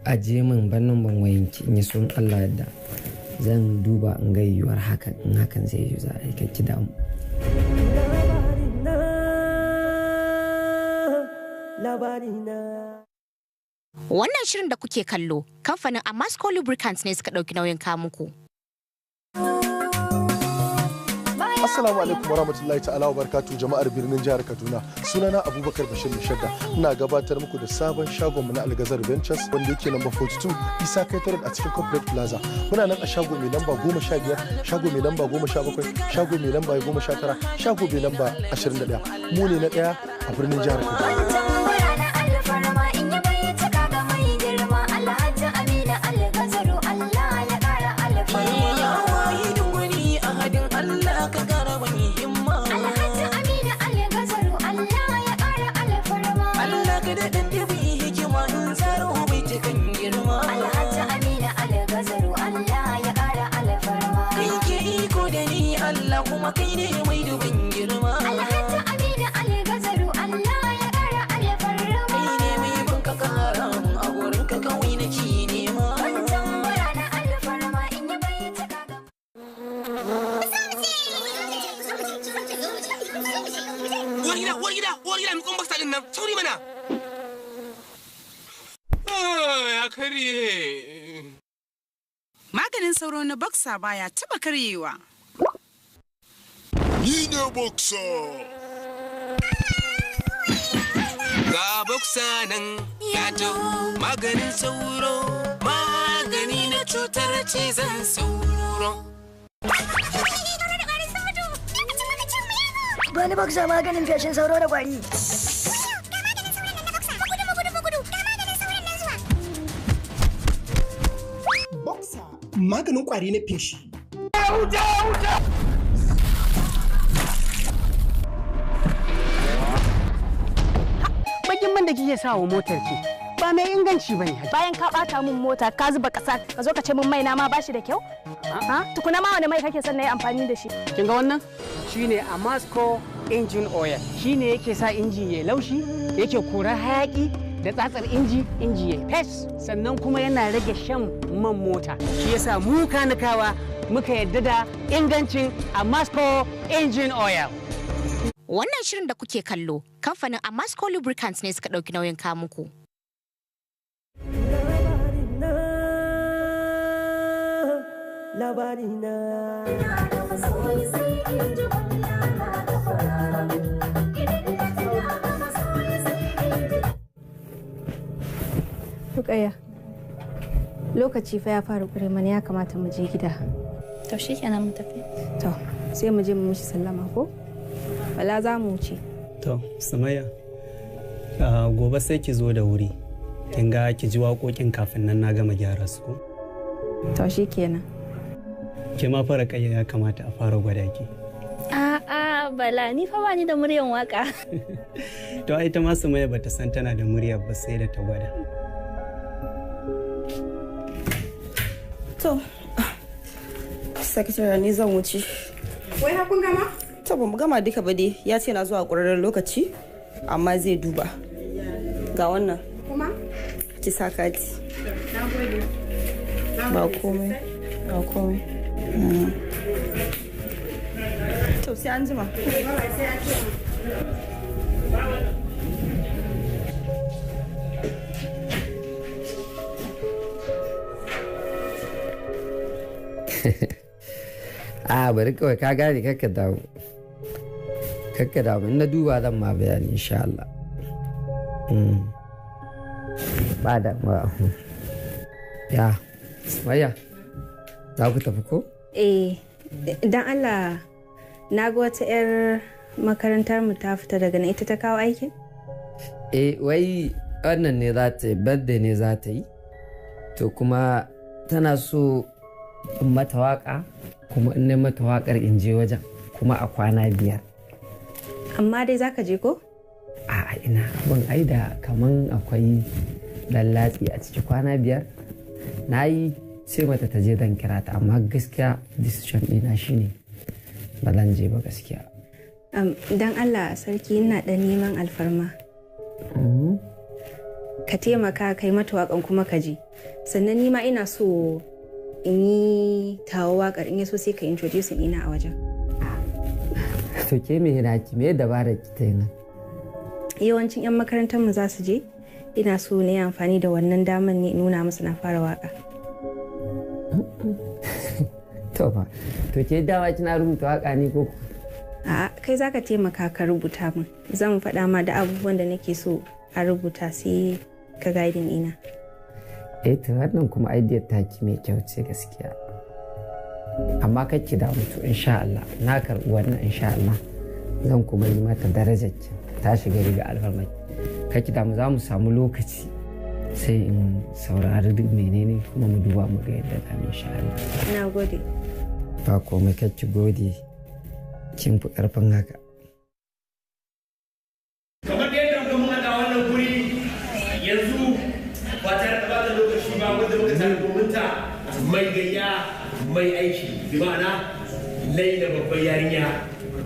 Ajiye min bannan ban wayanki in yi son Allah yadda zan duba in ga yiwuwar hakan in hakan zai yi za a yi ki damu. Wannan shirin da kuke kallo kamfanin Amasco Lubricants ne suka ɗauki nauyin kawo muku. Assalamu alaikum warahmatullahi ta'ala wa barakatuh jama'ar birnin jihar Kaduna. Sunana Abubakar Bashir Mishadda. Ina gabatar muku da sabon shagon mu na Algazar Ventures wanda yake number 42 Isa Kai Road a cikin Corporate Plaza. Muna nan a shago mai lamba 15, shago mai lamba 17, shago mai lamba 19, shago mai lamba 21. Mu ne na daya a birnin jihar Kaduna. Kuma kai ne mai dubin girma. Alhaji Aminu Algazaru Allah ya ƙara alfarma. Kai ne mai banka karamun a gurin ka kawai na ki nema. Wancan mura na alfarma in yi bai cika ga. Uwar gida, uwar gida, uwar gida, miƙon basta ɗin nan, sauri mana. Ya karye. Maganin sauro na Boxer baya taɓa karyewa. Ni ne Boxer. Ga boksa nan ya maganin sauro, magani na cutar cizon sauro. Bani baksa maganin feshin sauro da kwari. Boxer maganin kwari na feshi. Bakin man da kike sa wa motar ki ba mai inganci bane. Bayan ka bata min mota ka zuba kasa ka zo ka ce min mai na ma bashi da kyau? Ha? Tukuna ma wani mai kake son na yi amfani da shi? Kin ga wannan? Shine Amasco engine oil. Shine yake sa inji ya laushi, yake kora hayaki da tsatsar inji, inji ya fes, sannan kuma yana rage shan man mota. Shi yasa mu kanikawa muka yadda da ingancin Amasco engine oil. Wannan shirin da kuke kallo, kamfanin Amasco Lubricants ne suka ɗauki nauyin kamuku. Labarina. Rukayya, lokaci fa ya fara ƙure mana, ya kamata mu je gida. To shikenan, mu tafi. To, sai mu je mu mishi sallama ko? Bala, za mu wuce. To, Sumayya, gobe sai ki zo da wuri. Kin ga ki ji waƙoƙin kafin nan na gama gyara su ko? To shikenan. Ke ma fara kai ya kamata a fara gwada ki. A'a Bala, ni fa bani da muryan waka. To ai ita ma Sumayya bata san tana da murya ba sai da ta gwada. To, sakatare, ni zan wuce. Wai har kun gama? To, ba mu gama duka ba dai, ya ce na zuwa ƙwararren lokaci, amma zai duba. Ga wannan. Kuma? Ki sa kati. Na gode. Ba komai. Ba komai. To, sai an jima. Sai an jima. A bari kawai, ka gane, kakka damu, kakka damu. In na duba zan ma bayani insha Allah. Ba da ba ya Sumayya, za ku tafi ko? Eh, dan Allah, na ga wata 'yar makarantar mu ta fita daga nan, ita ta kawo aikin? Eh, wai wannan ne za ta yi, birthday ne za ta yi. To kuma tana so in mata waka, kuma in na mata wakar in je wajen kuma a kwana 5. Amma dai zaka je ko? A ina abin ai da kaman akwai dan latsi a ciki, kwana 5. Na yi ce mata ta je, zan kira ta, amma gaskiya decision ɗina shine ba zan je ba gaskiya. Dan Allah sarki, ina dan neman alfarma. Ka taimaka kai mata waƙan kuma ka je. Sannan ni ma ina so in yi tawo waƙar, in ya so sai ka introduce ina a wajen. To ke me naki, me dabarar ki ta yi nan? Yawancin 'yan makarantar mu za su je. Ina so na yi amfani da wannan daman ne in nuna musu na fara waƙa. To fa, to ke dama kina rubuta waka ne ko? A'a, kai za ka taimaka ka rubuta min. Zan faɗa ma da abubuwan da nake so a rubuta, sai ka guiding ina. Eh, to wannan kuma idea taki mai kyau ce gaskiya. Amma kar ki damu, to insha Allah na karɓi wannan, insha Allah zan kuma yi mata darajar ki ta shiga riga alfarmaki. Kar ki damu, za mu samu lokaci sai in saurari duk menene kuma mu duba mu ga yadda za mu, insha Allah. Na gode. Ba komai, kar ki gode, kin fi karfin haka. Kamar da yadda muka mun haɗa wannan guri yanzu ba tare da bata lokaci ba, wanda muka tare domin ta mai gayya mai aiki, bi ma'ana Laila babbar yarinya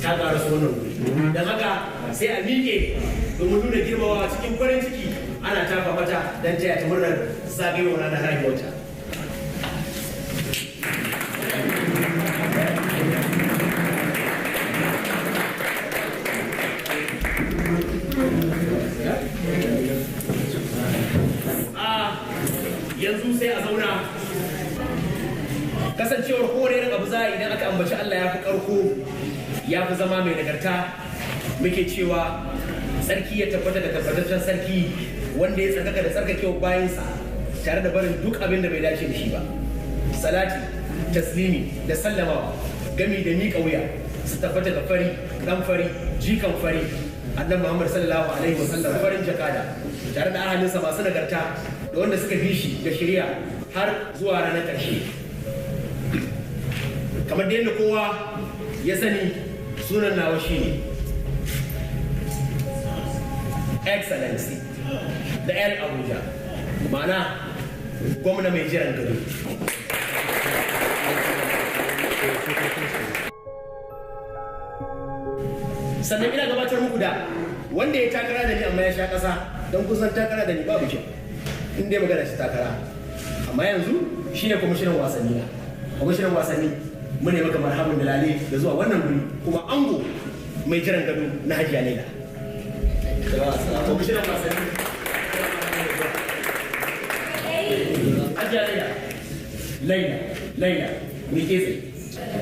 ta ƙara su wannan guri, don haka sai a miƙe domin nuna girmamawa cikin farin ciki, ana tafa mata don taya ta murnar zagayowar ranar haihuwarta. A yanzu sai a zauna. Kasancewar kowane irin abu za a idan aka ambaci Allah ya fi karko, ya fi zama mai nagarta. Muke cewa sarki ya tabbata da tabbataccen sarki wanda ya tsarkaka da tsarkakewa bayansa tare da barin duk abin da bai dace da shi ba. Salati, taslimi da sallamawa gami da miƙa wuya su tabbata ga fari, ɗan fari, jikan fari, Annabi Muhammad sallallahu alaihi wasallam farin jakada tare da ahalinsa masu nagarta da wanda suka bi shi da shari'a har zuwa ranar ƙarshe. Kamar da yadda kowa ya sani, sunan nawa shine Excellency da El Abuja, ma'ana gwamna mai jiran gado. Sannan ina gabatar muku da wanda ya takara da ni amma ya sha ƙasa, don kusan takara da ni babu kyau in dai magana shi takara. Amma yanzu shine kwamishinan wasanni na. Kwamishinan wasanni, mune maka marhaban da lale da zuwa wannan guri, kuma ango mai jiran gado na Hajiya Laila. Kwamishinan wasanni, Hajiya Laila, Laila, Laila mai tsaye,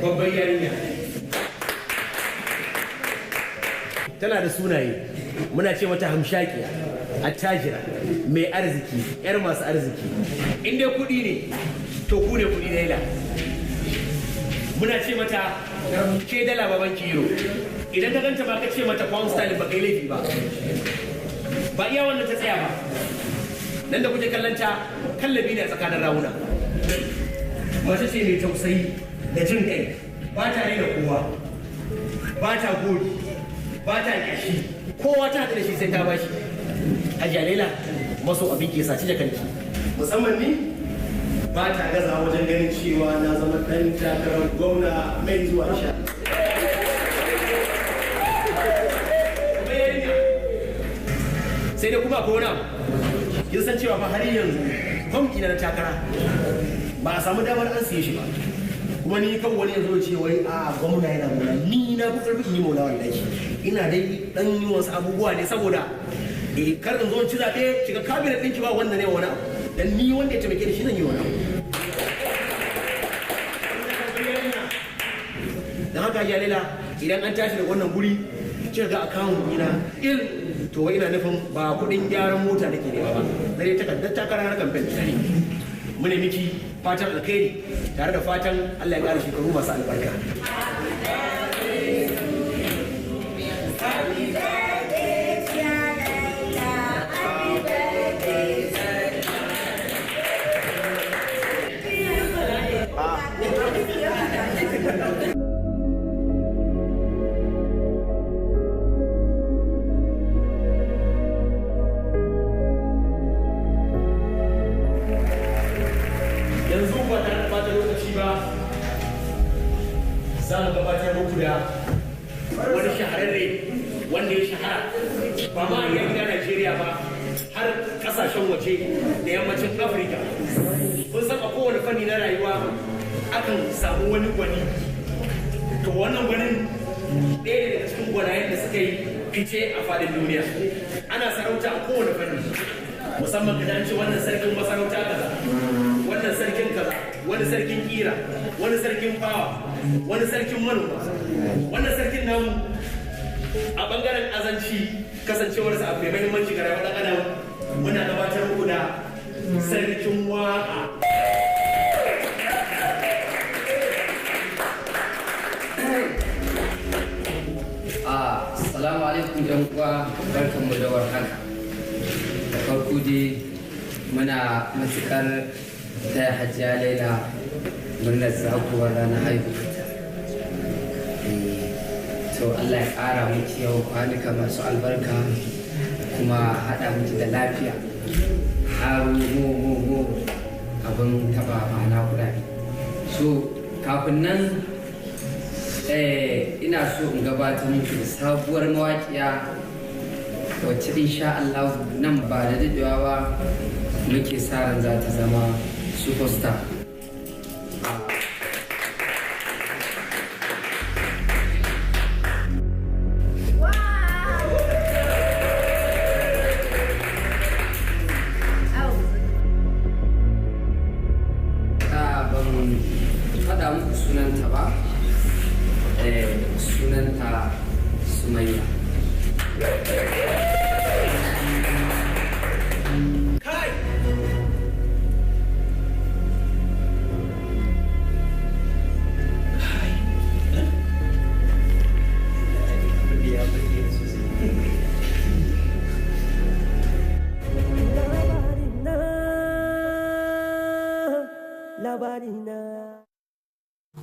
babbar yarinya, tana da sunaye. Muna ce mata hamshakiya, attajira, mai arziki, yar masu arziki. In dai kuɗi ne, to ku ne kuɗi. Laila, muna ce mata ke dala baban kiro. Idan ka ganta ba ka ce mata pound sterling ba kai laifi ba. Ba iya wannan ta tsaya ba. Nan da kuke kallon ta, kallabi ne a tsakanin rawuna. Mace ce mai tausayi da jin kai, ba ta raina kowa, ba ta gori, ba ta ƙyashi. Kowa ta haɗu da shi sai ta bashi. Hajiya Laila, maso abin ke saci jakanki. Musamman ni ba ta gaza wajen ganin cewa na zama ɗan takarar gwamna mai zuwa sha. Sai dai kuma akwai wani abu. Kin san cewa fa har yanzu fam ina na takara ba a samu damar an siye shi ba. Kuma ni kan wani yanzu ce wai a gwamna yana maula, ni na fi karfi in yi maula. Wallahi ina dai dan yi wasu abubuwa ne saboda kar in zo in ci zaɓe shiga cabinet ɗinki ba wanda ne wani abu. Dan ni wanda ya taimake ni shi zan yi wani abu. Dan haka ya Laila, idan an tashi daga wannan guri kika ga account ɗina il, to wai ina nufin ba kuɗin gyaran mota nake nema ba, na dai takardar takara na kamfen ne. Mune miki fatan alkhairi tare da fatan Allah ya ƙara shekaru masu albarka. Happy birthday, Laila. Happy birthday. Yanzu ba tare da ɓata lokaci ba, za mu gabatar muku da wani shahararre wanda ya shahara ba ma a gida Najeriya ba, har kasashen waje da yammacin Afirka. Kun san a kowane fanni na rayuwa akan samu wani gwani. To wannan gwanin ɗaya ne daga cikin gwanayen da suka yi fice a faɗin duniya. Ana sarauta a kowane fanni, musamman ka an ce wannan sarkin masarauta kaza, wannan sarkin kaza, wani sarkin kira, wani sarkin fawa, wani sarkin manoma. Wannan sarkin namu a bangaren azanci, kasancewarsa abu mai mahimmanci ga rayuwar ɗan adam, muna gabatar muku da sarkin waka. Assalamu alaikum yan uwa, barkanmu da warhaka. Da farko dai muna matukar taya Hajiya Laila murnar zagowar ranar haihuwarta. To Allah ya ƙara miki yawan kwanuka masu albarka kuma haɗa miki da lafiya. Ƙaro mo mo mo abin taɓa ma'ana kuɗaɗe. So kafin nan ina so in gabatar muku da sabuwar mawaƙiya wacce insha Allah nan ba da daɗewa ba muke sa ran za ta zama superstar. Ban faɗa muku sunanta ba, sunanta Sumayya. Kai!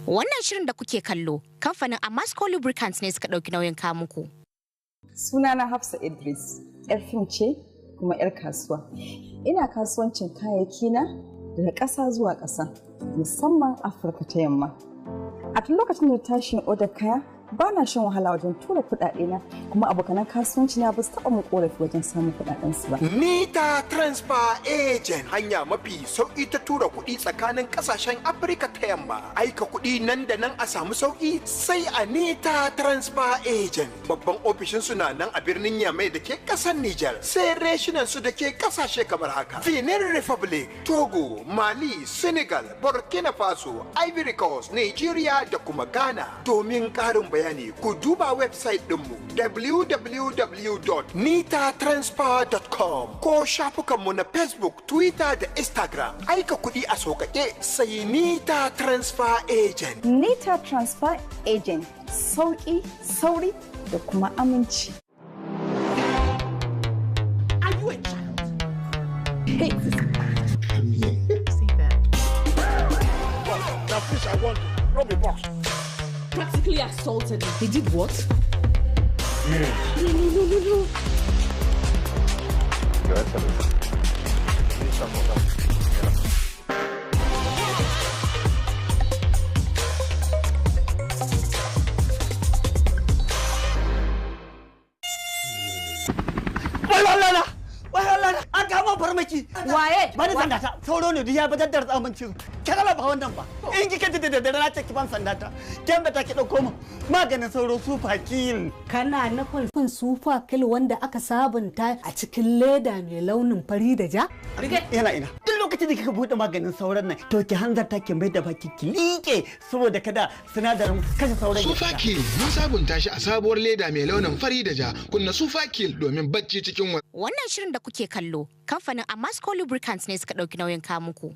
Wannan shirin da kuke kallo, kamfanin Amasco Lubricants ne suka ɗauki nauyin kamuku. Sunana Hafsa Idris, 'yar fim ce kuma 'yar kasuwa. Ina kasuwancin kayayyaki na daga ƙasa zuwa ƙasa, musamman Afirka ta Yamma. A tun lokacin da tashin odar kaya, ba na shan wahala wajen tura kuɗaɗe na kuma abokanan kasuwanci na ba su taɓa mu ƙorafi wajen samun kuɗaɗen su ba. Nita Transfer Agent hanya mafi sauƙi ta tura kuɗi tsakanin ƙasashen Afirka ta yamma. Aika kuɗi nan da nan a samu sauƙi sai a Nita Transfer Agent. Babban ofishin su na nan a birnin Yamai da ke ƙasar Nijar. Sai reshinan su da ke ƙasashe kamar haka. Benin Republic, Togo, Mali, Senegal, Burkina Faso, Ivory Coast, Nigeria da kuma Ghana. Domin ƙarin bayani ku duba website ɗinmu www.nitatransfer.com ko shafukanmu na Facebook, Twitter da Instagram. Aika kuɗi a sauƙaƙe sai Nita Transfer Agent. Nita Transfer Agent sauƙi, sauri da kuma aminci. Are you a child? Hey, Come here. Now fish I want, not be box. Practically assaulted me. He did what? No, no, no, no, no. Your Excellency, please support us. Wai Allah na! Wai Allah na! An kama farmaki! Waye? Bani sanda ta. Sauro ne duk ya batar da tsamin cizo. Kana ba wannan ba. In kika ji da daddare na ce ki ban sanda ta. Ken ta ki dauko mu maganin sauro Super Kill. Kana nufin Super Kill wanda aka sabunta a cikin leda mai launin fari da ja? Yana ina. Duk lokacin da kika bude maganin sauron nan to ki hanzarta ki mai da baki ki liƙe saboda kada sinadarin kashe sauron ya Super fita. Kill mun sabunta shi a sabuwar leda mai launin fari da ja. Kunna Super Kill domin bacci cikin wa. Wannan shirin da kuke kallo, kamfanin Amasco Lubricants ne suka ɗauki nauyin kamuku.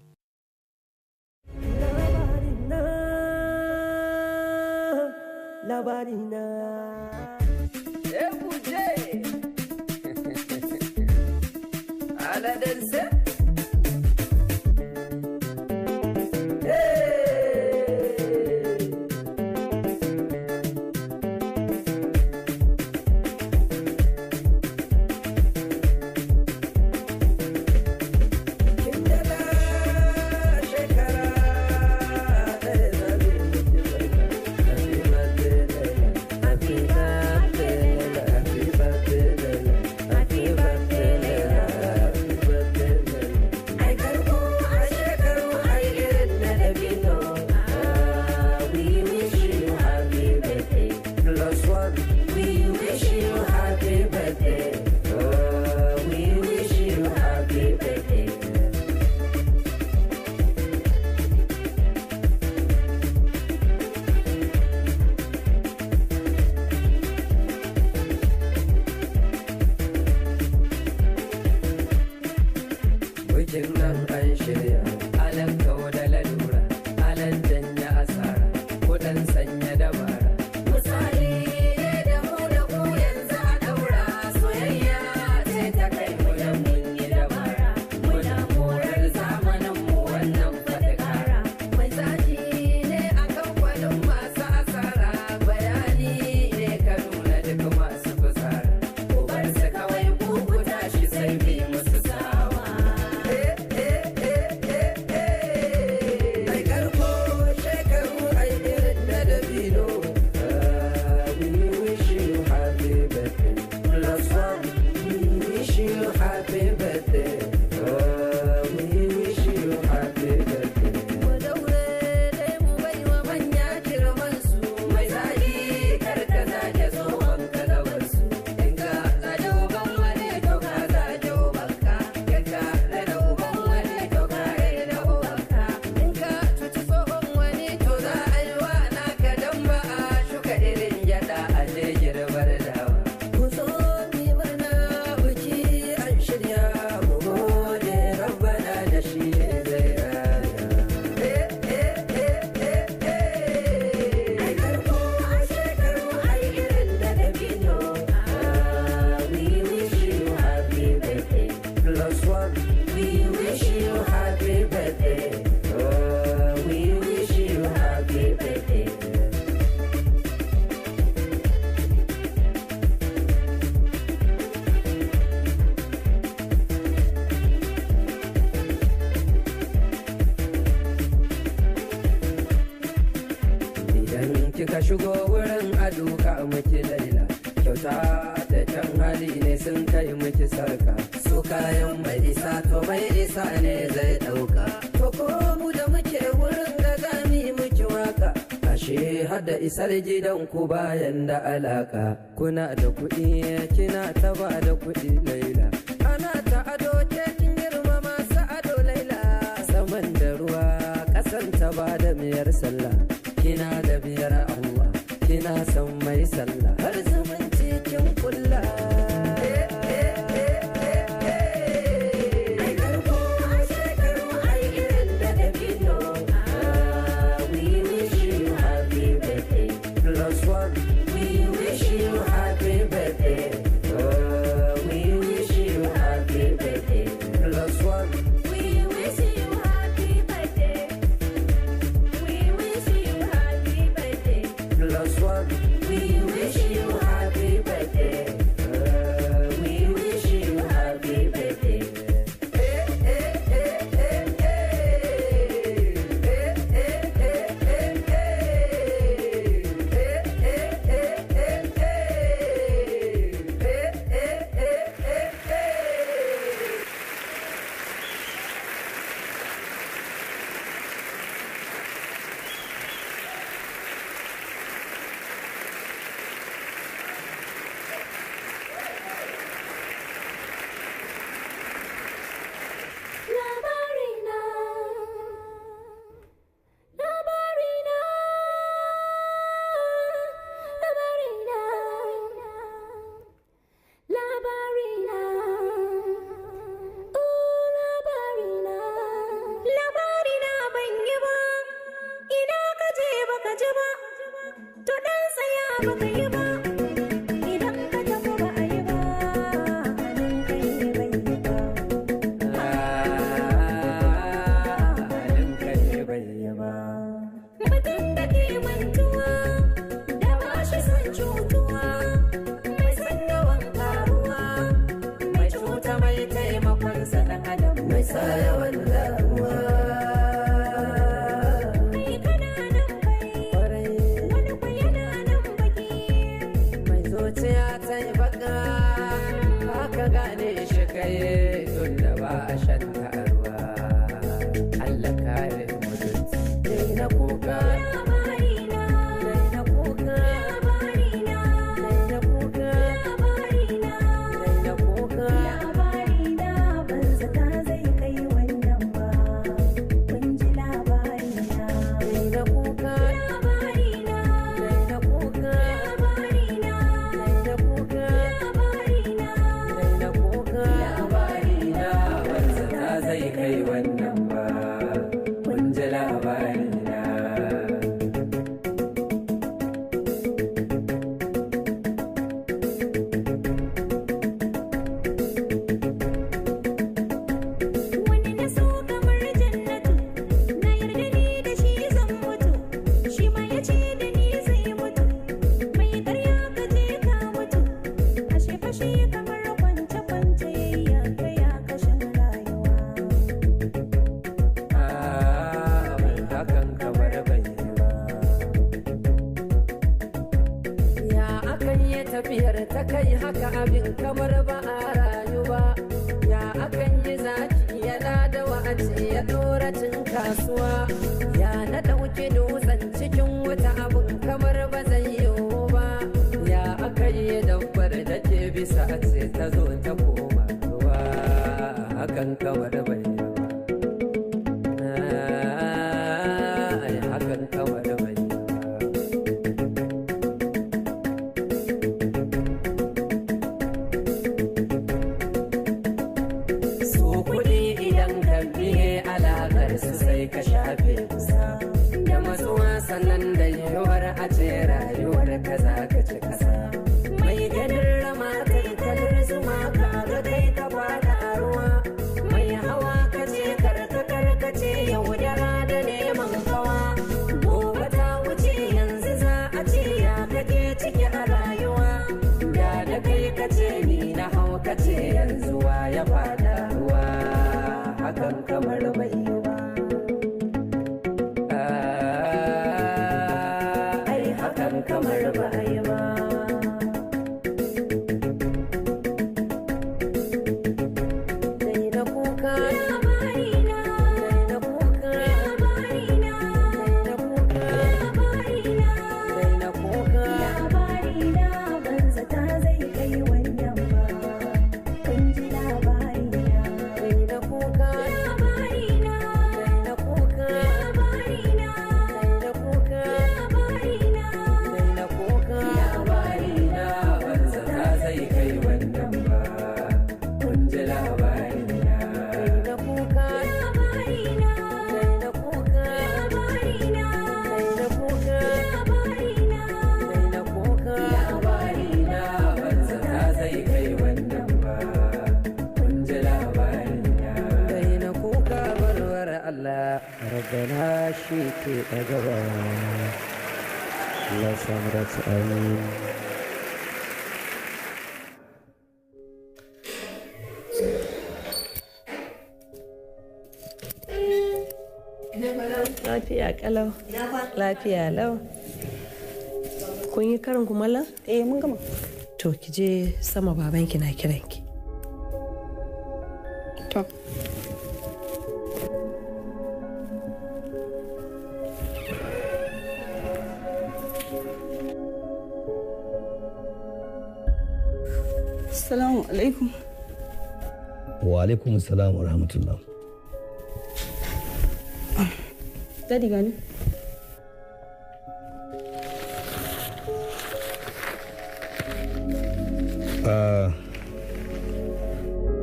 Labarina. Ebuje! Aladense! We wish you happy birthday. Oh, we wish you happy birthday. Bikin nan an shirya, alan kawo da lalura, alan janya asara, kudan sanya dabara. Misali ne da mu da Shigo wurin aduka miki Laila. Kyauta da kyan hali ne sun kai miki sarka. Su kayan mai isa to mai isa ne zai ɗauka. To ko mu da muke wurin da zami miki waka. Ashe hada isar gidan ku bayan da alaka. Kuna da kuɗi kina ta ba da kuɗi Laila. Ana ta ado ke kin girma masu ado Laila. Saman da ruwa ƙasan ta ba da miyar sallah. Kina da biyar Allah kina san mai sallah. Har zumunci kin kulla. Ai karko ashe karo ai irin da dabino. Ah, we wish you happy birthday. Plus one. We wish you happy birthday. Oh, we wish you happy birthday. Plus one. We wish you happy birthday. We wish you happy birthday. Plus one. We wish you happy birthday. We wish you happy birthday. Labarina, labarina, labarina, labarina, oh labarina, labarina ban yi ba, ina ka je baka ji ba, to dan tsaya baka yi ba, idan ka tafi ba a yi ba, halin kai bai yi ba. Halin kai bai yi ba. Mutum da ke mantuwa da ba shi son cutuwa, mai son yawan karuwa, mai cuta mai taimakon sa ɗan adam. Mai sa yawan damuwa. Mai kananan fari, wani kwa yana nan baki. Mai zuciya ta yi baka, ba ka gane shi kai tun da ba a shan ta a ruwa. Allah kare mutunci. Daina kuka. Labarina, Daina kuka. labarina, Daina kuka. labarina, Daina kuka. labarina ban zata zai kai wannan ba. Kun ji labarina. Daina kuka. Labarina, Daina kuka. labarina, Daina kuka. labarina, Daina kuka. Labarina ban zata zai kai wannan ba. Kun ji labarina. Wani na so kamar jannatu, na yarda ni da shi zan mutu, shi ma ya ce da ni zai mutu, mai karya ka je ka mutu, ashe fashe kamar kwance-kwance ya ya kashin rayuwa. Ah, mai hakan kamar bai yi ba. Ya akan yi tafiyar ta kai haka abin kamar ba a rayu ba. Ya akan yi zaki yana da wa'azi ya ɗora cin kasuwa. Ya na ɗauki dutsen cikin wuta abin kamar ba zai yiwu ba. Ya akan yi dabbar da ke bisa ce ta zo ta koma ruwa. Hakan kamar bai yi ba. Ai, hakan kamar bai yi ba. Su kuɗi idan ka biye alaƙar su sai ka shafe kusa. Da matsuwa sannan da yiwuwar a ce rayuwar ka za ka ci kasa. Mai ganin rama kai kalar zuma ka ga kai ka fada a ruwa. Mai hawa ka ce karka karkace yaudara da neman kawa. Gobe ta wuce yanzu za a ce ya kake ciki a rayuwa. Da da kai ka ce ni na hau ka ce yanzu wa ya fada ruwa. Hakan kamar bai yi ba. Ai hakan Rabbana shi ke ɗaga ba. Allah samu dace, amin. Lafiya kalau. Lafiya lau. Kun yi karin kumallon? Eh, mun gama. To ki je sama, babanki na kiranki. To. Assalamu alaikum. Wa alaikum salam wa rahmatullah. Daddy, gani.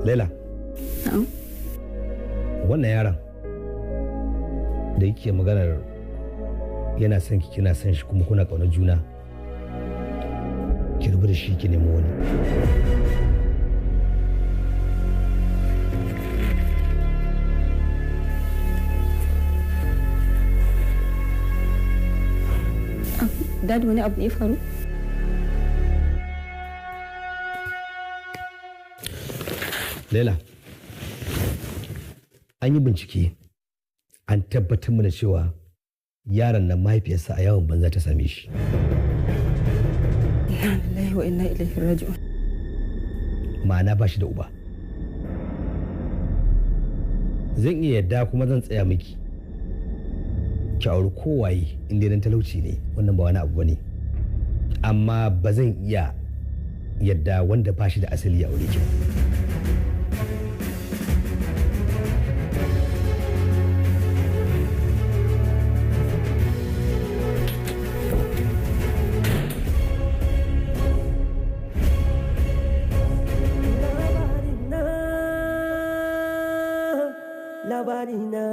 Laila. Na'am. Wannan yaron da yake maganar yana son ki, kina son shi, kuma kuna ƙaunar juna. Ki rabu da shi, ki nemi wani. Daddy, wani abu ne ya faru? Laila, an yi bincike, an tabbatar mana cewa yaron nan mahaifiyarsa a yawon banza ta same shi. Inna lillahi wa inna ilaihi raji'un. Ma'ana ba shi da uba. Zan iya yadda kuma zan tsaya miki. Ki auri kowaye in dai dan talauci ne, wannan ba wani abu bane. Amma ba zan iya yadda wanda ba shi da asali ya aure ki ba. Labarina,